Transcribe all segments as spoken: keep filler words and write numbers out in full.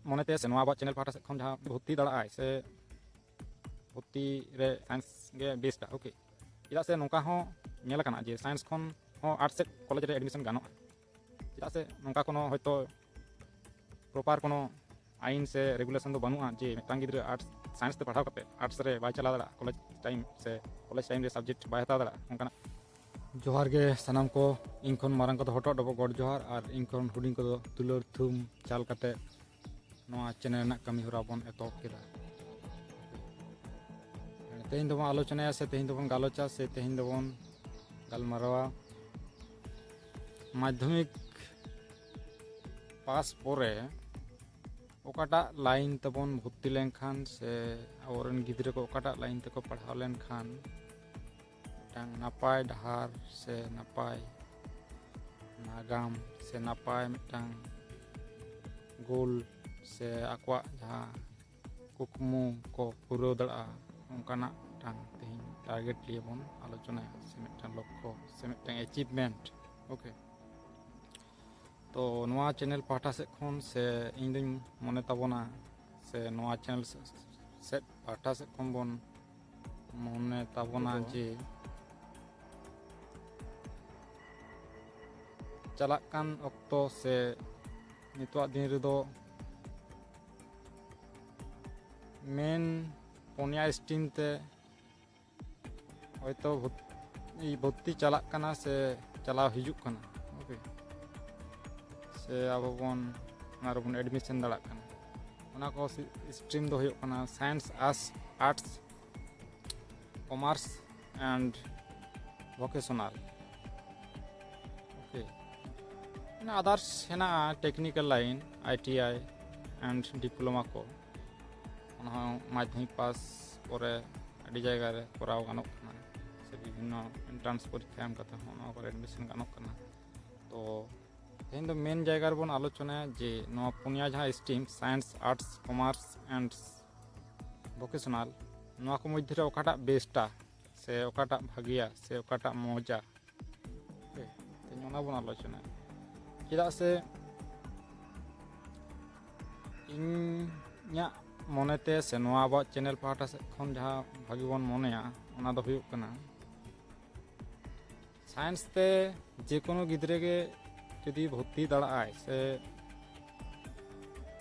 ᱢᱚᱱᱮᱛᱮ ᱥᱮ ᱱᱚᱣᱟ ᱟᱵᱚᱣᱟᱜ ᱪᱮᱱᱮᱞ ᱯᱟᱦᱴᱟ ᱥᱮᱫ ᱠᱷᱚᱱ ᱡᱟᱦᱟᱸ ᱵᱷᱚᱨᱛᱤ ᱫᱟᱲᱮᱭᱟᱜᱼᱟᱭ ᱥᱮ ᱵᱷᱚᱨᱛᱤ ᱨᱮ ᱥᱟᱭᱮᱱᱥ ᱜᱮ ᱵᱮᱥᱴᱟ, ᱳᱠᱮ᱾ ᱪᱮᱫᱟᱜ ᱥᱮ ᱱᱚᱝᱠᱟ ᱦᱚᱸ ᱧᱮᱞ ᱟᱠᱟᱱᱟ ᱡᱮ ᱥᱟᱭᱮᱱᱥ ᱠᱷᱚᱱ ᱦᱚᱸ ᱟᱨᱴᱥ ᱥᱮᱫ ᱠᱚᱞᱮᱡᱽ ᱨᱮ ᱮᱰᱢᱤᱥᱚᱱ ᱜᱟᱱᱚᱜᱼᱟ᱾ ᱪᱮᱫᱟᱜ ᱥᱮ ᱱᱚᱝᱠᱟ ᱠᱳᱱᱳ ᱦᱚᱭᱛᱳ ᱯᱨᱚᱯᱟᱨ ᱠᱳᱱᱳ ᱟᱭᱤᱱ ᱥᱮ ᱨᱮᱜᱩᱞᱮᱥᱚᱱ ᱫᱚ ᱵᱟᱹᱱᱩᱜᱼᱟ ᱡᱮ ᱢᱤᱫᱴᱟᱝ ᱜᱤᱫᱽᱨᱟᱹ ᱟᱨᱴᱥ ᱥᱟᱭᱮᱱᱥ ᱛᱮ ᱯᱟᱲᱦᱟᱣ ᱠᱟᱛᱮ ᱟᱨᱴᱥ ᱨᱮ ᱵᱟᱭ ᱪᱟᱞᱟᱣ ᱫᱟᱲᱮᱭᱟᱜᱼᱟ, ᱠᱚᱞᱮᱡᱽ ᱴᱟᱭᱤᱢ ᱥᱮ ᱠᱚᱞᱮᱡᱽ ᱴᱟᱭᱤᱢ ᱨᱮ ᱥᱟᱵᱡᱮᱠᱴ ᱵᱟᱭ ᱦᱟᱛᱟᱣ ᱫᱟᱲᱮᱭᱟᱜᱼᱟ ᱚᱱᱠᱟᱱᱟᱜ᱾ ᱡᱚᱦᱟᱨ ᱜᱮ ᱥᱟᱱᱟᱢ ᱠᱚ, ᱤᱧ ᱠᱷᱚᱱ ᱢᱟᱨᱟᱝ ᱠᱚᱫᱚ ᱦᱚᱴᱚᱜ ᱰᱚᱵᱚᱜ ᱜᱚᱰ ᱡᱚᱦᱟᱨ, ᱟᱨ ᱤᱧ ᱠᱷᱚᱱ ᱦᱩᱰᱤᱧ ᱠᱚᱫᱚ ᱫᱩᱞᱟᱹᱲ ᱛᱷᱩᱢ ᱪᱟᱞ ᱠᱟᱛᱮ ᱱᱚᱣᱟ ᱪᱮᱱᱮᱞ ᱨᱮᱱᱟᱜ ᱠᱟᱹᱢᱤ ᱦᱚᱨᱟ ᱵᱚᱱ ᱮᱛᱚᱦᱚᱵ ᱠᱮᱫᱟ᱾ ᱛᱮᱦᱮᱧ ᱫᱚᱵᱚᱱ ᱟᱞᱳᱪᱚᱱᱟᱭᱟ ᱥᱮ ᱛᱮᱦᱮᱧ ᱫᱚᱵᱚᱱ ᱜᱟᱞᱚᱪᱟ ᱥᱮ ᱛᱮᱦᱮᱧ ᱫᱚᱵᱚᱱ ᱜᱟᱞᱢᱟᱨᱟᱣᱟ ᱢᱟᱫᱽᱫᱷᱚᱢᱤᱠ ᱯᱟᱥ ᱯᱚᱨᱮ ᱚᱠᱟᱴᱟᱜ ᱞᱟᱭᱤᱱ ᱛᱮᱵᱚᱱ ᱵᱷᱚᱨᱛᱤ ᱞᱮᱱᱠᱷᱟᱱ ᱥᱮ ᱟᱵᱚᱨᱮᱱ ᱜᱤᱫᱽᱨᱟᱹ ᱠᱚ ᱚᱠᱟᱴᱟᱜ ᱞᱟᱭᱤᱱ ᱛᱮᱠᱚ ᱯᱟᱲᱦᱟᱣ ᱞᱮᱱᱠᱷᱟᱱ ᱢᱤᱫᱴᱟᱝ ᱱᱟᱯᱟᱭ ᱰᱟᱦᱟᱨ ᱥᱮ ᱱᱟᱯᱟᱭ ᱱᱟᱜᱟᱢ ᱥᱮ ᱱᱟᱯᱟᱭ ᱢᱤᱫᱴᱟᱝ ᱜᱳᱞ ᱥᱮ ᱟᱠᱚᱣᱟᱜ ᱡᱟᱦᱟᱸ ᱠᱩᱠᱢᱩ ᱠᱚ ᱯᱩᱨᱟᱹᱣ ᱫᱟᱲᱮᱭᱟᱜᱼᱟ, ᱚᱱᱠᱟᱱᱟᱜ ᱢᱤᱫᱴᱟᱝ ᱛᱮᱦᱮᱧ ᱴᱟᱨᱜᱮᱴ ᱞᱤᱭᱮ ᱵᱚᱱ ᱟᱞᱳᱪᱚᱱᱟᱭᱟ ᱥᱮ ᱢᱤᱫᱴᱟᱝ ᱞᱚᱠᱠᱷᱚ ᱥᱮ ᱢᱤᱫᱴᱟᱝ ᱮᱪᱤᱵᱷᱢᱮᱱᱴ᱾ ᱳᱠᱮ, ᱛᱚ ᱱᱚᱣᱟ ᱪᱮᱱᱮᱞ ᱯᱟᱦᱴᱟ ᱥᱮᱫ ᱠᱷᱚᱱ ᱥᱮ ᱤᱧ ᱫᱩᱧ ᱢᱚᱱᱮ ᱛᱟᱵᱚᱱᱟ ᱥᱮ ᱱᱚᱣᱟ ᱪᱮᱱᱮᱞ ᱥᱮᱫ ᱯᱟᱦᱴᱟ ᱥᱮᱫ ᱠᱷᱚᱱ ᱵᱚᱱ ᱢᱚᱱᱮ ᱛᱟᱵᱚᱱᱟ ᱡᱮ ᱪᱟᱞᱟᱜ ᱠᱟᱱ ᱚᱠᱛᱚ ᱥᱮ ᱱᱤᱛᱚᱜᱟᱜ ᱫᱤᱱ ᱨᱮᱫᱚ ᱢᱮᱱ ᱯᱩᱱᱭᱟ ᱥᱴᱨᱤᱢ ᱛᱮ ᱦᱚᱭᱛᱳ ᱵᱷᱚᱨ-, ᱤ ᱵᱷᱚᱨᱛᱤ ᱪᱟᱞᱟᱜ ᱠᱟᱱᱟ ᱥᱮ ᱪᱟᱞᱟᱣ ᱦᱤᱡᱩᱜ ᱠᱟᱱᱟ, ᱳᱠᱮ, ᱥᱮ ᱟᱵᱚ ᱵᱚᱱ ᱚᱱᱟ ᱨᱮᱵᱚᱱ ᱮᱰᱢᱤᱥᱚᱱ ᱫᱟᱲᱮᱭᱟᱜ ᱠᱟᱱᱟ᱾ ᱚᱱᱟ ᱠᱚ ᱥᱤ-, ᱥᱴᱨᱤᱢ ᱫᱚ ᱦᱩᱭᱩᱜ ᱠᱟᱱᱟ science, arts, arts, commerce and vocational. Okay, ᱚᱱᱟ ᱟᱫᱟᱨᱥ ᱦᱮᱱᱟᱜᱼᱟ, technical line, I T I and diploma ᱠᱚ᱾ ᱚᱱᱟ ᱦᱚᱸ ᱢᱟᱫᱽᱫᱷᱚᱢᱤᱠ ᱯᱟᱥ ᱯᱚᱨᱮ ᱟᱹᱰᱤ ᱡᱟᱭᱜᱟ ᱨᱮ ᱠᱚᱨᱟᱣ ᱜᱟᱱᱚᱜ ᱠᱟᱱᱟ, ᱥᱮ ᱵᱤᱵᱷᱤᱱᱱᱚ ᱮᱱᱴᱨᱟᱱᱥ ᱯᱚᱨᱤᱠᱠᱷᱟ ᱮᱢ ᱠᱟᱛᱮ ᱦᱚᱸ ᱱᱚᱣᱟ ᱠᱚᱨᱮ ᱮᱰᱢᱤᱥᱚᱱ ᱜᱟᱱᱚᱜ ᱠᱟᱱᱟ᱾ ᱛᱚ ᱛᱮᱦᱮᱧ ᱫᱚ ᱢᱮᱱ ᱡᱟᱭᱜᱟ ᱨᱮᱵᱚᱱ ᱟᱞᱳᱪᱚᱱᱟᱭᱟ ᱡᱮ ᱱᱚᱣᱟ ᱯᱩᱱᱭᱟ ᱡᱟᱦᱟᱸ stream, science, arts, commerce and vocational, ᱱᱚᱣᱟ ᱠᱚ ᱢᱚᱫᱽᱫᱷᱮ ᱨᱮ ᱚᱠᱟᱴᱟᱜ ᱵᱮᱥᱴᱟ ᱥᱮ ᱚᱠᱟᱴᱟᱜ ᱵᱷᱟᱜᱮᱭᱟ ᱥᱮ ᱚᱠᱟᱴᱟᱜ ᱢᱚᱡᱟ, ᱦᱮᱸ, ᱛᱮᱦᱮᱧ ᱚᱱᱟ ᱵᱚᱱ ᱟᱞᱳᱪᱚᱱᱟᱭᱟ᱾ ᱪᱮᱫᱟᱜ ᱥᱮ ᱤᱧ ᱤᱧᱟᱹᱜ ᱢᱚᱱᱮᱛᱮ ᱥᱮ ᱱᱚᱣᱟ ᱟᱵᱚᱣᱟᱜ ᱪᱮᱱᱮᱞ ᱯᱟᱦᱴᱟ ᱥᱮᱫ ᱠᱷᱚᱱ ᱡᱟᱦᱟᱸ ᱵᱷᱟᱹᱜᱤ ᱵᱚᱱ ᱢᱚᱱᱮᱭᱟ, ᱚᱱᱟ ᱫᱚ ᱦᱩᱭᱩᱜ ᱠᱟᱱᱟ, ᱥᱟᱭᱮᱱᱥ ᱛᱮ ᱡᱮ ᱠᱳᱱᱳ ᱜᱤᱫᱽᱨᱟᱹ ᱜᱮ ᱡᱩᱫᱤ ᱵᱷᱚᱨᱛᱤ ᱫᱟᱲᱮᱭᱟᱜᱼᱟᱭ ᱥᱮ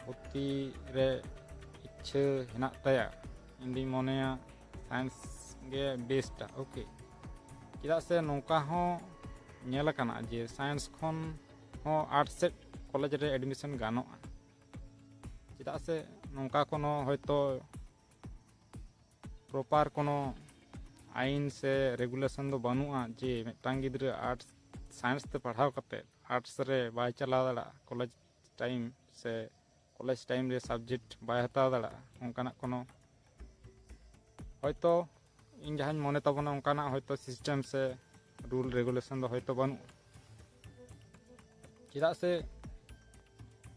ᱵᱷᱚᱨᱛᱤ ᱨᱮ ᱤᱪᱪᱷᱟᱹ ᱦᱮᱱᱟᱜ ᱛᱟᱭᱟ, ᱤᱧ ᱫᱩᱧ ᱢᱚᱱᱮᱭᱟ ᱥᱟᱭᱮᱱᱥ ᱜᱮ ᱵᱮᱥᱴᱟ᱾ ᱳᱠᱮ, ᱪᱮᱫᱟᱜ ᱥᱮ ᱱᱚᱝᱠᱟ ᱦᱚᱸ ᱧᱮᱞ ᱟᱠᱟᱱᱟ ᱡᱮ ᱥᱟᱭᱮᱱᱥ ᱠᱷᱚᱱ ᱦᱚᱸ ᱟᱨᱴᱥ ᱥᱮᱫ ᱠᱚᱞᱮᱡᱽ ᱨᱮ ᱮᱰᱢᱤᱥᱚᱱ ᱜᱟᱱᱚᱜᱼᱟ᱾ ᱪᱮᱫᱟᱜ ᱥᱮ ᱱᱚᱝᱠᱟ ᱠᱳᱱᱳ ᱦᱚᱭᱛᱳ ᱯᱨᱚᱯᱟᱨ ᱠᱳᱱᱳ ᱟᱭᱤᱱ ᱥᱮ ᱨᱮᱜᱩᱞᱮᱥᱚᱱ ᱫᱚ ᱵᱟᱹᱱᱩᱜᱼᱟ ᱡᱮ ᱢᱤᱫᱴᱟᱝ ᱜᱤᱫᱽᱨᱟᱹ ᱟᱨᱴᱥ, ᱥᱟᱭᱮᱱᱥ ᱛᱮ ᱯᱟᱲᱦᱟᱣ ᱠᱟᱛᱮ ᱟᱨᱴᱥ ᱨᱮ ᱵᱟᱭ ᱪᱟᱞᱟᱣ ᱫᱟᱲᱮᱭᱟᱜᱼᱟ, ᱠᱚᱞᱮᱡᱽ ᱴᱟᱭᱤᱢ ᱥᱮ ᱠᱚᱞᱮᱡᱽ ᱴᱟᱭᱤᱢ ᱨᱮ ᱥᱟᱵᱡᱮᱠᱴ ᱵᱟᱭ ᱦᱟᱛᱟᱣ ᱫᱟᱲᱮᱭᱟᱜᱼᱟ᱾ ᱚᱱᱠᱟᱱᱟᱜ ᱠᱳᱱᱳ, ᱦᱚᱭᱛᱳ ᱤᱧ ᱡᱟᱦᱟᱸᱧ ᱢᱚᱱᱮ ᱛᱟᱵᱚᱱᱟ, ᱚᱱᱠᱟᱱᱟᱜ ᱦᱚᱭᱛᱳ ᱥᱤᱥᱴᱮᱢ ᱥᱮ ᱨᱩᱞ ᱨᱮᱜᱩᱞᱮᱥᱚᱱ ᱫᱚ ᱦᱚᱭᱛᱳ ᱵᱟᱹᱱᱩᱜᱼᱟ᱾ ᱪᱮᱫᱟᱜ ᱥᱮ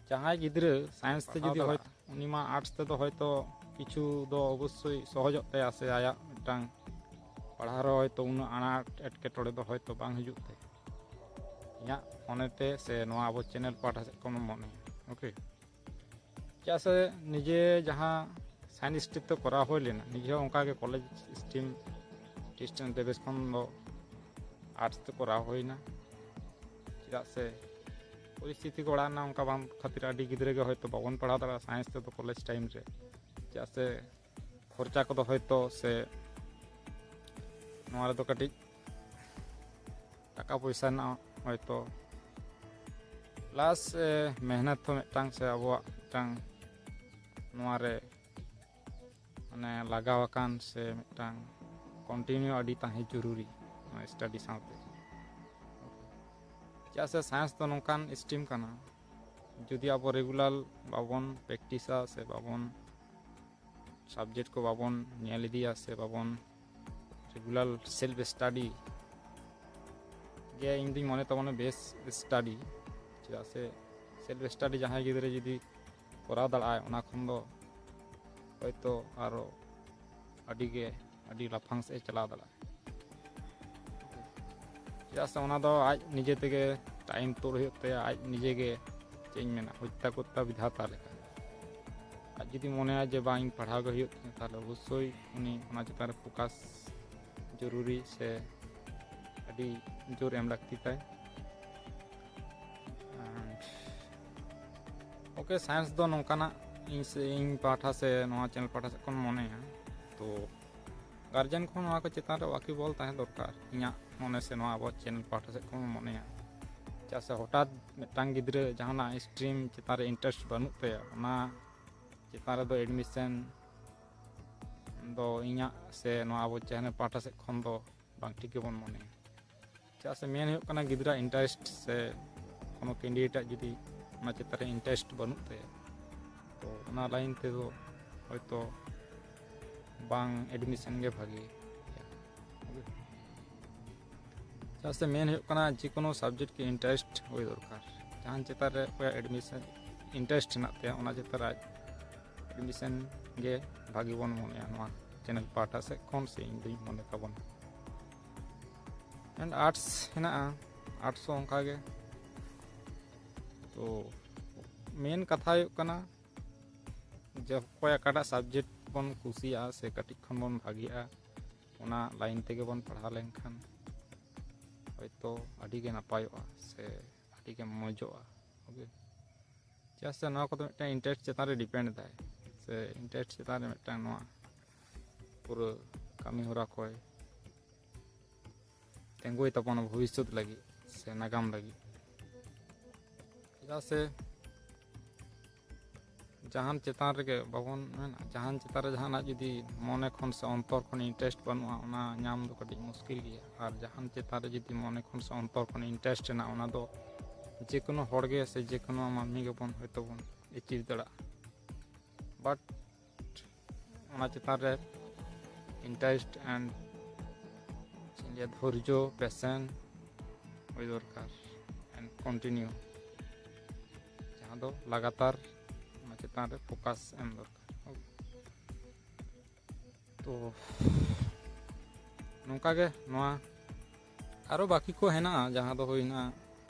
ᱡᱟᱦᱟᱸᱭ ᱜᱤᱫᱽᱨᱟᱹ ᱥᱟᱭᱮᱱᱥ ᱛᱮ ᱯᱟᱲᱦᱟᱣ ᱡᱩᱫᱤ ᱫᱟᱲᱮᱭᱟᱜᱼᱟ, ᱦᱚᱭᱛᱳ, ᱩᱱᱤ ᱢᱟ ᱟᱨᱴᱥ ᱛᱮᱫᱚ ᱦᱚᱭᱛᱳ ᱠᱤᱪᱷᱩ ᱫᱚ ᱚᱵᱚᱥᱥᱳᱭ ᱥᱚᱦᱚᱡᱚᱜ ᱛᱟᱭᱟ, ᱥᱮ ᱟᱭᱟᱜ ᱢᱤᱫᱴᱟᱝ ᱯᱟᱲᱦᱟᱣ ᱨᱮ ᱦᱚᱭᱛᱳ ᱩᱱᱟᱹᱜ ᱟᱱᱟᱴ ᱮᱴᱠᱮᱴᱚᱬᱮ ᱫᱚ ᱦᱚᱭᱛᱳ ᱵᱟᱝ ᱦᱤᱡᱩᱜ ᱛᱟᱭᱟ, ᱤᱧᱟᱹᱜ ᱢᱚᱱᱮᱛᱮ ᱥᱮ ᱱᱚᱣᱟ ᱟᱵᱚ ᱪᱮᱱᱮᱞ ᱯᱟᱦᱴᱟ ᱥᱮᱫ ᱠᱷᱚᱱ ᱢᱚᱱᱮᱭᱟ᱾ ᱳᱠᱮ, ᱪᱮᱫᱟᱜ ᱥᱮ ᱱᱤᱡᱮ ᱡᱟᱦᱟᱸ ᱥᱟᱭᱮᱱᱥ ᱥᱴᱨᱤᱢ ᱛᱮ ᱠᱚᱨᱟᱣ ᱦᱩᱭ ᱞᱮᱱᱟ, ᱱᱤᱡᱮ ᱦᱚᱸ ᱚᱱᱠᱟᱜᱮ ᱠᱚᱞᱮᱡᱽ ᱥᱴᱨᱤᱢ ᱰᱤᱥᱴᱮᱱᱥ ᱰᱮᱵᱮᱥ ᱠᱷᱚᱱ ᱫᱚ ᱟᱨᱴᱥ ᱛᱮ ᱠᱚᱨᱟᱣ ᱦᱩᱭᱱᱟ᱾ ᱪᱮᱫᱟᱜ ᱥᱮ ᱯᱚᱨᱤᱥᱛᱷᱤᱛᱤ ᱠᱚ ᱚᱲᱟᱜ ᱨᱮᱱᱟᱜ ᱚᱱᱠᱟ ᱵᱟᱝ ᱠᱷᱟᱹᱛᱤᱨ ᱟᱹᱰᱤ ᱜᱤᱫᱽᱨᱟᱹ ᱜᱮ ᱦᱚᱭᱛᱳ ᱵᱟᱵᱚᱱ ᱯᱟᱲᱦᱟᱣ ᱫᱟᱲᱮᱭᱟᱜᱼᱟ ᱥᱟᱭᱮᱱᱥ ᱛᱮᱫᱚ ᱠᱚᱞᱮᱡᱽ ᱴᱟᱭᱤᱢ ᱨᱮ᱾ ᱪᱮᱫᱟᱜ ᱥᱮ ᱠᱷᱚᱨᱪᱟ ᱠᱚᱫᱚ ᱦᱚᱭᱛᱳ ᱥᱮ ᱱᱚᱣᱟ ᱨᱮᱫᱚ ᱠᱟᱹᱴᱤᱡ ᱴᱟᱠᱟ ᱯᱚᱭᱥᱟ ᱨᱮᱱᱟᱜ ᱦᱚᱭᱛᱳ ᱯᱞᱟᱥ ᱢᱮᱦᱱᱚᱛ ᱦᱚᱸ ᱢᱤᱫᱴᱟᱝ ᱥᱮ ᱟᱵᱚᱣᱟᱜ ᱢᱤᱫᱴᱟᱝ ᱱᱚᱣᱟ ᱨᱮ ᱢᱟᱱᱮ ᱞᱟᱜᱟᱣ ᱟᱠᱟᱱ ᱥᱮ ᱢᱤᱫᱴᱟᱝ ᱠᱚᱱᱴᱤᱱᱤᱭᱩ ᱟᱹᱰᱤ ᱛᱟᱦᱮᱸ ᱡᱚᱨᱩᱨᱤ ᱱᱚᱣᱟ ᱥᱴᱟᱰᱤ ᱥᱟᱶᱛᱮ᱾ ᱪᱮᱫᱟᱜ ᱥᱮ ᱥᱟᱭᱮᱱᱥ ᱫᱚ ᱱᱚᱝᱠᱟᱱ ᱥᱴᱨᱤᱢ ᱠᱟᱱᱟ, ᱡᱩᱫᱤ ᱟᱵᱚ ᱨᱮᱜᱩᱞᱟᱨ ᱵᱟᱵᱚᱱ ᱯᱨᱮᱠᱴᱤᱥᱟ ᱥᱮ ᱵᱟᱵᱚᱱ ᱥᱟᱵᱡᱮᱠᱴ ᱠᱚ ᱵᱟᱵᱚᱱ ᱧᱮᱞ ᱤᱫᱤᱭᱟ ᱥᱮ ᱵᱟᱵᱚᱱ ᱨᱮᱜᱩᱞᱟᱨ ᱥᱮᱞᱯ ᱥᱴᱟᱰᱤ ᱜᱮ ᱤᱧ ᱫᱩᱧ ᱢᱚᱱᱮ ᱛᱟᱵᱚᱱᱟ ᱵᱮᱥ ᱥᱴᱟᱰᱤ᱾ ᱪᱮᱫᱟᱜ ᱥᱮ ᱥᱮᱞᱯ ᱥᱴᱟᱰᱤ ᱡᱟᱦᱟᱸᱭ ᱜᱤᱫᱽᱨᱟᱹ ᱡᱩᱫᱤ ᱠᱚᱨᱟᱣ ᱫᱟᱲᱮᱭᱟᱜᱼᱟᱭ, ᱚᱱᱟ ᱠᱷᱚᱱ ᱫᱚ ᱦᱚᱭᱛᱳ ᱟᱨᱚ ᱟᱹᱰᱤ ᱜᱮ ᱟᱹᱰᱤ ᱞᱟᱯᱷᱟᱝ ᱥᱮᱫ ᱮ ᱪᱟᱞᱟᱣ ᱫᱟᱲᱮᱭᱟᱜᱼᱟ᱾ ᱪᱮᱫᱟᱜ ᱥᱮ ᱚᱱᱟ ᱫᱚ ᱟᱡ ᱱᱤᱡᱮ ᱛᱮᱜᱮ ᱴᱟᱭᱤᱢ ᱛᱩᱫ ᱦᱩᱭᱩᱜ ᱛᱟᱭᱟ, ᱟᱡ ᱱᱤᱡᱮ ᱜᱮ, ᱪᱮᱫ ᱤᱧ ᱢᱮᱱᱟ, ᱦᱚᱛᱛᱟ ᱠᱚᱨᱛᱟ ᱵᱤᱫᱷᱟᱛᱟ ᱞᱮᱠᱟ᱾ ᱟᱡ ᱡᱩᱫᱤ ᱢᱚᱱᱮᱭᱟ ᱡᱮ ᱵᱟᱝ, ᱤᱧ ᱯᱟᱲᱦᱟᱣ ᱜᱮ ᱦᱩᱭᱩᱜ ᱛᱤᱧᱟᱹ, ᱛᱟᱦᱚᱞᱮ ᱚᱵᱚᱥᱥᱳᱭ ᱩᱱᱤ ᱚᱱᱟ ᱪᱮᱛᱟᱱ ᱨᱮ ᱯᱷᱳᱠᱟᱥ ᱡᱚᱨᱩᱨᱤ ᱥᱮ ᱟᱹᱰᱤ ᱡᱳᱨ ᱮᱢ ᱞᱟᱹᱠᱛᱤ ᱛᱟᱭ᱾ And okay, ᱥᱟᱭᱮᱱᱥ ᱫᱚ ᱱᱚᱝᱠᱟᱱᱟᱜ ᱤᱧ ᱥᱮ, ᱤᱧ ᱯᱟᱦᱴᱟ ᱥᱮ ᱱᱚᱣᱟ ᱪᱮᱱᱮᱞ ᱯᱟᱦᱴᱟ ᱥᱮᱫ ᱠᱷᱚᱱ ᱢᱚᱱᱮᱭᱟ, ᱛᱚ ᱜᱟᱨᱡᱮᱱ ᱠᱚᱦᱚᱸ ᱱᱚᱣᱟ ᱠᱚ ᱪᱮᱛᱟᱱ ᱨᱮ ᱣᱟᱠᱤᱵᱚᱞ ᱛᱟᱦᱮᱸ ᱫᱚᱨᱠᱟᱨ, ᱤᱧᱟᱹᱜ ᱢᱚᱱᱮ ᱥᱮ ᱱᱚᱣᱟ ᱟᱵᱚ ᱪᱮᱱᱮᱞ ᱯᱟᱦᱴᱟ ᱥᱮᱫ ᱠᱷᱚᱱ ᱢᱚᱱᱮᱭᱟ᱾ ᱪᱮᱫᱟᱜ ᱥᱮ ᱦᱚᱴᱟᱛ ᱢᱤᱫᱴᱟᱝ ᱜᱤᱫᱽᱨᱟᱹ ᱡᱟᱦᱟᱱᱟᱜ ᱥᱴᱨᱤᱢ ᱪᱮᱛᱟᱱ ᱨᱮ ᱤᱱᱴᱟᱨᱮᱥᱴ ᱵᱟᱹᱱᱩᱜ ᱛᱟᱭᱟ, ᱚᱱᱟ ᱪᱮᱛᱟᱱ ᱨᱮᱫᱚ ᱮᱰᱢᱤᱥᱚᱱ ᱫᱚ ᱤᱧᱟᱹᱜ ᱥᱮ ᱱᱚᱣᱟ ᱟᱵᱚ ᱪᱮᱱᱮᱞ ᱯᱟᱦᱴᱟ ᱥᱮᱫ ᱠᱷᱚᱱ ᱫᱚ ᱵᱟᱝ ᱴᱷᱤᱠ ᱜᱮᱵᱚᱱ ᱢᱚᱱᱮᱭᱟ᱾ ᱪᱮᱫᱟᱜ ᱥᱮ ᱢᱮᱱ ᱦᱩᱭᱩᱜ ᱠᱟᱱᱟ, ᱜᱤᱫᱽᱨᱟᱹ ᱤᱱᱴᱟᱨᱮᱥᱴ ᱥᱮ ᱠᱳᱱᱳ ᱠᱮᱱᱰᱤᱰᱮᱴ ᱟᱜ ᱡᱩᱫᱤ ᱚᱱᱟ ᱪᱮᱛᱟᱱ ᱨᱮ ᱤᱱᱴᱟᱨᱮᱥᱴ ᱵᱟᱹᱱᱩᱜ ᱛᱟᱭᱟ, ᱛᱚ ᱚᱱᱟ ᱞᱟᱭᱤᱱ ᱛᱮᱫᱚ ᱦᱚᱭᱛᱳ ᱵᱟᱝ ᱮᱰᱢᱤᱥᱚᱱ ᱜᱮ ᱵᱷᱟᱜᱮ᱾ ᱪᱮᱫᱟᱜ ᱥᱮ ᱢᱮᱱ ᱦᱩᱭᱩᱜ ᱠᱟᱱᱟ, ᱡᱮ ᱠᱳᱱᱳ ᱥᱟᱵᱡᱮᱠᱴ ᱜᱮ ᱤᱱᱴᱟᱨᱮᱥᱴ ᱦᱩᱭ ᱫᱚᱨᱠᱟᱨ᱾ ᱡᱟᱦᱟᱱ ᱪᱮᱛᱟᱱ ᱨᱮ ᱚᱠᱚᱭᱟᱜ ᱮᱰᱢᱤᱥᱚᱱ ᱤᱱᱴᱟᱨᱮᱥᱴ ᱦᱮᱱᱟᱜ ᱛᱟᱭᱟ, ᱚᱱᱟ ᱪᱮᱛᱟᱱ ᱨᱮ ᱟᱡ ᱮᱰᱢᱤᱥᱚᱱ ᱜᱮ ᱵᱷᱟᱜᱮ ᱵᱚᱱ ᱢᱚᱱᱮᱭᱟ ᱱᱚᱣᱟ ᱪᱮᱱᱮᱞ ᱯᱟᱦᱴᱟ ᱥᱮᱫ ᱠᱷᱚᱱ, ᱥᱮ ᱤᱧ ᱫᱩᱧ ᱢᱚᱱᱮ ᱛᱟᱵᱚᱱᱟ᱾ And ᱟᱨᱴᱥ ᱦᱮᱱᱟᱜᱼᱟ, ᱟᱨᱴᱥ ᱦᱚᱸ ᱚᱱᱠᱟ ᱜᱮ᱾ ᱛᱚ ᱢᱮᱱ ᱠᱟᱛᱷᱟ ᱦᱩᱭᱩᱜ ᱠᱟᱱᱟ ᱡᱮ ᱚᱠᱚᱭ ᱚᱠᱟᱴᱟᱜ ᱥᱟᱵᱡᱮᱠᱴ ᱵᱚᱱ ᱠᱩᱥᱤᱭᱟᱜᱼᱟ ᱥᱮ ᱠᱟᱹᱴᱤᱡ ᱠᱷᱚᱱ ᱵᱚᱱ ᱵᱷᱟᱜᱮᱭᱟᱜᱼᱟ, ᱚᱱᱟ ᱞᱟᱭᱤᱱ ᱛᱮᱜᱮ ᱵᱚᱱ ᱯᱟᱲᱦᱟᱣ ᱞᱮᱱᱠᱷᱟᱱ ᱦᱚᱭᱛᱳ ᱟᱹᱰᱤ ᱜᱮ ᱱᱟᱯᱟᱭᱚᱜᱼᱟ ᱥᱮ ᱟᱹᱰᱤ ᱜᱮ ᱢᱚᱡᱚᱜᱼᱟ᱾ Okay, ᱪᱮᱫᱟᱜ ᱥᱮ ᱱᱚᱣᱟ ᱠᱚᱫᱚ ᱢᱤᱫᱴᱟᱝ ᱤᱱᱴᱟᱨᱮᱥᱴ ᱪᱮᱛᱟᱱ ᱨᱮ ᱰᱤᱯᱮᱱᱰ ᱮᱫᱟᱭ, ᱥᱮ ᱤᱱᱴᱟᱨᱮᱥᱴ ᱪᱮᱛᱟᱱ ᱨᱮ ᱢᱤᱫᱴᱟᱝ ᱱᱚᱣᱟ ᱯᱩᱨᱟᱹ ᱠᱟᱹᱢᱤ ᱦᱚᱨᱟ ᱠᱚᱭ ᱛᱤᱸᱜᱩᱭ ᱛᱟᱵᱚᱱᱟ ᱵᱷᱚᱵᱤᱥᱥᱚᱛ ᱞᱟᱹᱜᱤᱫ ᱥᱮ ᱱᱟᱜᱟᱢ ᱞᱟᱹᱜᱤᱫ᱾ ᱪᱮᱫᱟᱜ ᱥᱮ ᱡᱟᱦᱟᱱ ᱪᱮᱛᱟᱱ ᱨᱮᱜᱮ ᱵᱟᱵᱚᱱ ᱢᱮᱱᱟ, ᱡᱟᱦᱟᱱ ᱪᱮᱛᱟᱱ ᱨᱮ ᱡᱟᱦᱟᱱᱟᱜ ᱡᱩᱫᱤ ᱢᱚᱱᱮ ᱠᱷᱚᱱ ᱥᱮ ᱚᱱᱛᱚᱨ ᱠᱷᱚᱱ ᱤᱱᱴᱟᱨᱮᱥᱴ ᱵᱟᱹᱱᱩᱜᱼᱟ, ᱚᱱᱟ ᱧᱟᱢ ᱫᱚ ᱠᱟᱹᱴᱤᱡ ᱢᱩᱥᱠᱤᱞ ᱜᱮᱭᱟ᱾ ᱟᱨ ᱡᱟᱦᱟᱱ ᱪᱮᱛᱟᱱ ᱨᱮ ᱡᱩᱫᱤ ᱢᱚᱱᱮ ᱠᱷᱚᱱ ᱥᱮ ᱚᱱᱛᱚᱨ ᱠᱷᱚᱱ ᱤᱱᱴᱟᱨᱮᱥᱴ ᱦᱮᱱᱟᱜᱼᱟ, ᱚᱱᱟ ᱫᱚ ᱡᱮ ᱠᱳᱱᱳ ᱦᱚᱲ ᱜᱮ ᱥᱮ ᱡᱮ ᱠᱳᱱᱳ ᱢᱟᱹᱱᱢᱤ ᱜᱮᱵᱚᱱ ᱦᱚᱭᱛᱳ ᱵᱚᱱ ᱮᱪᱤᱵᱷ ᱫᱟᱲᱮᱭᱟᱜᱼᱟ᱾ But ᱚᱱᱟ ᱪᱮᱛᱟᱱ ᱨᱮ interest and ᱪᱮᱫ ᱤᱧ ᱞᱟᱹᱭᱟ, ᱫᱷᱳᱨᱡᱚ, patience ᱦᱩᱭ ᱫᱚᱨᱠᱟᱨ and continue, ᱡᱟᱦᱟᱸ ᱫᱚ ᱞᱟᱜᱟᱛᱟᱨ ᱚᱱᱟ ᱪᱮᱛᱟᱱ ᱨᱮ ᱯᱷᱳᱠᱟᱥ ᱮᱢ ᱫᱚᱨᱠᱟᱨ᱾ ᱛᱚ ᱱᱚᱝᱠᱟ ᱜᱮ ᱱᱚᱣᱟ ᱟᱨᱚ ᱵᱟᱹᱠᱤ ᱠᱚ ᱦᱮᱱᱟᱜᱼᱟ, ᱡᱟᱦᱟᱸ ᱫᱚ ᱦᱩᱭᱱᱟ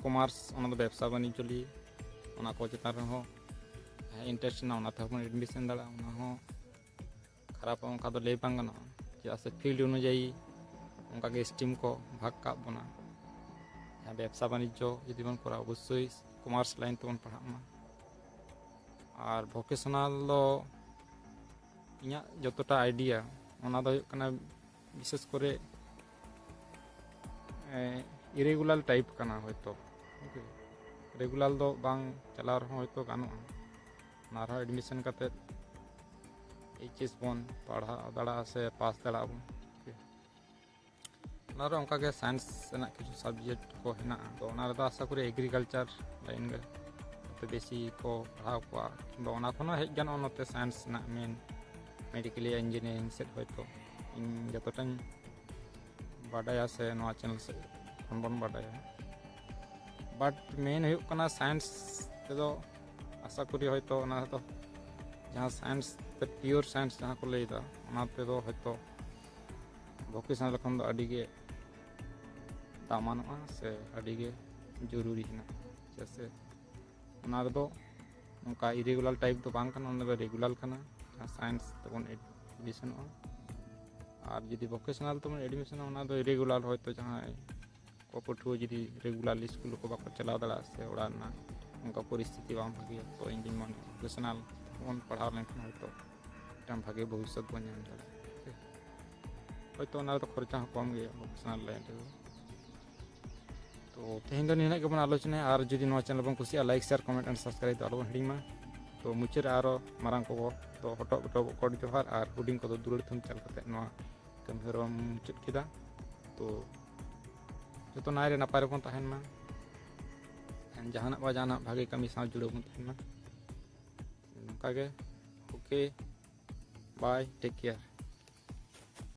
ᱠᱚᱢᱟᱨᱥ, ᱚᱱᱟ ᱫᱚ ᱵᱮᱵᱽᱥᱟ ᱵᱟᱱᱤᱡᱽᱡᱚ ᱞᱤᱭᱮ, ᱚᱱᱟ ᱠᱚ ᱪᱮᱛᱟᱱ ᱨᱮᱦᱚᱸ ᱡᱟᱦᱟᱸᱭ ᱤᱱᱴᱟᱨᱮᱥᱴ ᱢᱮᱱᱟᱜᱼᱟ, ᱚᱱᱟ ᱛᱮᱦᱚᱸ ᱵᱚᱱ ᱮᱰᱢᱤᱥᱚᱱ ᱫᱟᱲᱮᱭᱟᱜᱼᱟ᱾ ᱚᱱᱟ ᱦᱚᱸ ᱠᱷᱟᱨᱟᱯ ᱚᱱᱠᱟ ᱫᱚ ᱞᱟᱹᱭ ᱵᱟᱝ ᱜᱟᱱᱚᱜᱼᱟ, ᱪᱮᱫᱟᱜ ᱥᱮ ᱯᱷᱤᱞᱰ ᱚᱱᱩᱡᱟᱭᱤ ᱚᱱᱠᱟ ᱜᱮ ᱥᱴᱨᱤᱢ ᱠᱚ ᱵᱷᱟᱜᱽ ᱠᱟᱜ ᱵᱚᱱᱟ᱾ ᱡᱟᱦᱟᱸ ᱵᱮᱵᱽᱥᱟ ᱵᱟᱱᱤᱡᱽᱡᱚ ᱡᱩᱫᱤ ᱵᱚᱱ ᱠᱚᱨᱟᱣᱟ, ᱚᱵᱚᱥᱥᱳᱭ ᱠᱚᱢᱟᱨᱥ ᱞᱟᱭᱤᱱ ᱛᱮᱵᱚᱱ ᱯᱟᱲᱦᱟᱜ ᱢᱟ᱾ ᱟᱨ ᱵᱷᱚᱠᱮᱥᱚᱱᱟᱞ ᱫᱚ ᱤᱧᱟᱹᱜ ᱡᱚᱛᱚᱴᱟ ᱟᱭᱰᱤᱭᱟ, ᱚᱱᱟ ᱫᱚ ᱦᱩᱭᱩᱜ ᱠᱟᱱᱟ ᱵᱤᱥᱮᱥ ᱠᱚᱨᱮ ᱤᱨᱮᱜᱩᱞᱟᱨ ᱴᱟᱭᱤᱯ ᱠᱟᱱᱟ ᱦᱚᱭᱛᱳ᱾ ᱳᱠᱮ, ᱨᱮᱜᱩᱞᱟᱨ ᱫᱚ ᱵᱟᱝ ᱪᱟᱞᱟᱣ ᱨᱮᱦᱚᱸ ᱦᱚᱭᱛᱳ ᱜᱟᱱᱚᱜᱼᱟ᱾ ᱚᱱᱟ ᱨᱮᱦᱚᱸ ᱮᱰᱢᱤᱥᱚᱱ ᱠᱟᱛᱮᱫ ᱮᱭᱤᱪ ᱮᱥ ᱵᱚᱱ ᱯᱟᱲᱦᱟᱣ ᱫᱟᱲᱮᱭᱟᱜᱼᱟ ᱥᱮ ᱯᱟᱥ ᱫᱟᱲᱮᱭᱟᱜᱼᱟ ᱵᱚᱱ᱾ ᱳᱠᱮ, ᱚᱱᱟ ᱨᱮ ᱚᱱᱠᱟᱜᱮ ᱥᱟᱭᱮᱱᱥ ᱨᱮᱱᱟᱜ ᱠᱤᱪᱷᱩ ᱥᱟᱵᱡᱮᱠᱴ ᱠᱚ ᱦᱮᱱᱟᱜᱼᱟ, ᱛᱚ ᱚᱱᱟ ᱨᱮᱫᱚ ᱟᱥᱟ ᱠᱚᱨᱤ ᱮᱜᱽᱨᱤᱠᱟᱞᱪᱟᱨ ᱞᱟᱭᱤᱱ ᱜᱮ ᱱᱚᱛᱮ ᱵᱮᱥᱤ ᱠᱚ ᱯᱟᱲᱦᱟᱣ ᱠᱚᱣᱟ᱾ ᱟᱫᱚ ᱚᱱᱟ ᱠᱷᱚᱱ ᱦᱚᱸ ᱦᱮᱡ ᱜᱟᱱᱚᱜᱼᱟ ᱱᱚᱛᱮ ᱥᱟᱭᱮᱱᱥ ᱨᱮᱱᱟᱜ ᱢᱮᱱ ᱢᱮᱰᱤᱠᱮᱞ ᱤᱭᱟ ᱤᱧᱡᱤᱱᱤᱭᱟᱨᱤᱝ ᱥᱮᱫ ᱦᱚᱭᱛᱳ᱾ ᱤᱧ ᱡᱚᱛᱚᱴᱟᱧ ᱵᱟᱰᱟᱭᱟ ᱥᱮ ᱱᱚᱣᱟ ᱪᱮᱱᱮᱞ ᱥᱮᱫ ᱠᱷᱚᱱ ᱵᱚᱱ ᱵᱟᱰᱟᱭᱟ, ᱵᱟᱴ ᱢᱮᱱ ᱦᱩᱭᱩᱜ ᱠᱟᱱᱟ ᱥᱟᱭᱮᱱᱥ ᱛᱮᱫᱚ ᱟᱥᱟ ᱠᱚᱨᱤ ᱦᱚᱭᱛᱳ ᱚᱱᱟ ᱫᱚ ᱡᱟᱦᱟᱸ ᱥᱟᱭᱮᱱᱥ ᱛᱮ, ᱯᱤᱭᱳᱨ ᱥᱟᱭᱮᱱᱥ ᱡᱟᱦᱟᱸ ᱠᱚ ᱞᱟᱹᱭᱫᱟ, ᱚᱱᱟ ᱛᱮᱫᱚ ᱦᱚᱭᱛᱳ ᱵᱷᱚᱠᱮᱥᱚᱱᱟᱞ ᱠᱷᱚᱱ ᱫᱚ ᱟᱹᱰᱤ ᱜᱮ ᱫᱟᱢᱟᱱᱚᱜᱼᱟ ᱥᱮ ᱟᱹᱰᱤ ᱜᱮ ᱡᱚᱨᱩᱨᱤ ᱦᱮᱱᱟᱜᱼᱟ᱾ ᱪᱮᱫᱟᱜ ᱥᱮ ᱚᱱᱟ ᱨᱮᱫᱚ ᱱᱚᱝᱠᱟ ᱤᱨᱮᱜᱩᱞᱟᱨ ᱴᱟᱭᱤᱯ ᱫᱚ ᱵᱟᱝ ᱠᱟᱱᱟ, ᱚᱱᱟ ᱫᱚ ᱨᱮᱜᱩᱞᱟᱨ ᱠᱟᱱᱟ, ᱡᱟᱦᱟᱸ ᱥᱟᱭᱮᱱᱥ ᱛᱮᱵᱚᱱ ᱮᱰᱢᱤᱥᱚᱱᱚᱜᱼᱟ᱾ ᱟᱨ ᱡᱩᱫᱤ ᱵᱷᱚᱠᱮᱥᱚᱱᱟᱞ ᱛᱮᱵᱚᱱ ᱮᱰᱢᱤᱥᱚᱱᱚᱜᱼᱟ, ᱚᱱᱟ ᱫᱚ ᱤᱨᱮᱜᱩᱞᱟᱨ, ᱦᱚᱭᱛᱳ ᱡᱟᱦᱟᱸᱭ ᱠᱚ ᱯᱟᱹᱴᱷᱩᱣᱟᱹ ᱡᱩᱫᱤ ᱨᱮᱜᱩᱞᱟᱨ ᱥᱠᱩᱞ ᱠᱚ ᱵᱟᱠᱚ ᱪᱟᱞᱟᱣ ᱫᱟᱲᱮᱭᱟᱜᱼᱟ ᱥᱮ ᱚᱲᱟᱜ ᱨᱮᱱᱟᱜ ᱚᱱᱠᱟ ᱯᱚᱨᱤᱥᱛᱷᱤᱛᱤ ᱵᱟᱝ ᱵᱷᱟᱹᱜᱤᱭᱟ, ᱛᱚ ᱤᱧ ᱫᱩᱧ ᱢᱚᱱᱮᱭᱟ ᱵᱷᱚᱠᱮᱥᱚᱱᱟᱞ ᱛᱮᱵᱚᱱ ᱯᱟᱲᱦᱟᱣ ᱞᱮᱱᱠᱷᱟᱱ ᱦᱚᱭᱛᱳ ᱢᱤᱫᱴᱟᱝ ᱵᱷᱟᱜᱮ ᱵᱷᱚᱵᱤᱥᱥᱚᱛ ᱵᱚᱱ ᱧᱟᱢ ᱫᱟᱲᱮᱭᱟᱜᱼᱟ᱾ ᱦᱳᱭᱛᱳ ᱚᱱᱟ ᱨᱮᱫᱚ ᱠᱷᱚᱨᱪᱟ ᱦᱚᱸ ᱠᱚᱢ ᱜᱮᱭᱟ ᱵᱷᱚᱠᱮᱥᱚᱱᱟᱞ ᱞᱟᱭᱤᱱ ᱨᱮᱫᱚ᱾ ᱛᱚ ᱛᱮᱦᱮᱧ ᱫᱚ ᱱᱤᱱᱟᱹᱜ ᱜᱮᱵᱚᱱ ᱟᱞᱳᱪᱚᱱᱟᱭᱟ, ᱟᱨ ᱡᱩᱫᱤ ᱱᱚᱣᱟ ᱪᱮᱱᱮᱞ ᱵᱚᱱ ᱠᱩᱥᱤᱭᱟᱜᱼᱟ, like, share, comment and subscribe ᱫᱚ ᱟᱞᱚᱵᱚᱱ ᱦᱤᱲᱤᱧ ᱢᱟ᱾ ᱛᱚ ᱢᱩᱪᱟᱹᱫ ᱨᱮ ᱟᱨᱚ ᱢᱟᱨᱟᱝ ᱠᱚ ᱫᱚ ᱦᱚᱴᱚᱜ ᱰᱚᱵᱚᱜ ᱜᱚᱰ ᱡᱚᱦᱟᱨ, ᱟᱨ ᱦᱩᱰᱤᱧ ᱠᱚᱫᱚ ᱫᱩᱞᱟᱹᱲ ᱛᱷᱩᱢ ᱪᱟᱞ ᱠᱟᱛᱮ ᱱᱚᱣᱟ ᱠᱟᱹᱢᱤ ᱦᱚᱨᱟ ᱵᱚᱱ ᱢᱩᱪᱟᱹᱫ ᱠᱮᱫᱟ᱾ ᱛᱚ ᱡᱚᱛᱚ ᱱᱟᱭ ᱨᱮ ᱱᱟᱯᱟᱭ ᱨᱮᱵᱚᱱ ᱛᱟᱦᱮᱱ ᱢᱟ, ᱡᱟᱦᱟᱱᱟᱜ ᱵᱟ ᱡᱟᱦᱟᱱᱟᱜ ᱵᱷᱟᱜᱮ ᱠᱟᱹᱢᱤ ᱥᱟᱶ ᱡᱩᱲᱟᱹᱣ ᱵᱚᱱ ᱛᱟᱦᱮᱱ ᱢᱟ᱾ ᱱᱚᱝᱠᱟ ᱜᱮ, okay, bye, take care.